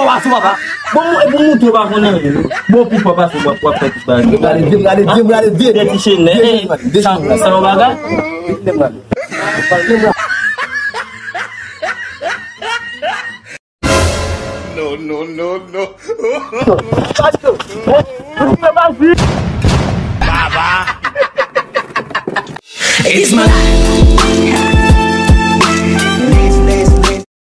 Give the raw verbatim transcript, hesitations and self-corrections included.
fò pase w, papa. Bon, mwen, e pou moutre w pa konn anyen. Bon, pi fò pase w, w ap, w ap fè tout bagay. Gade vye, gade vye, gade vye. Tèt li chenè. Sa, sa yon bagay? No, no, no, no. It's my life.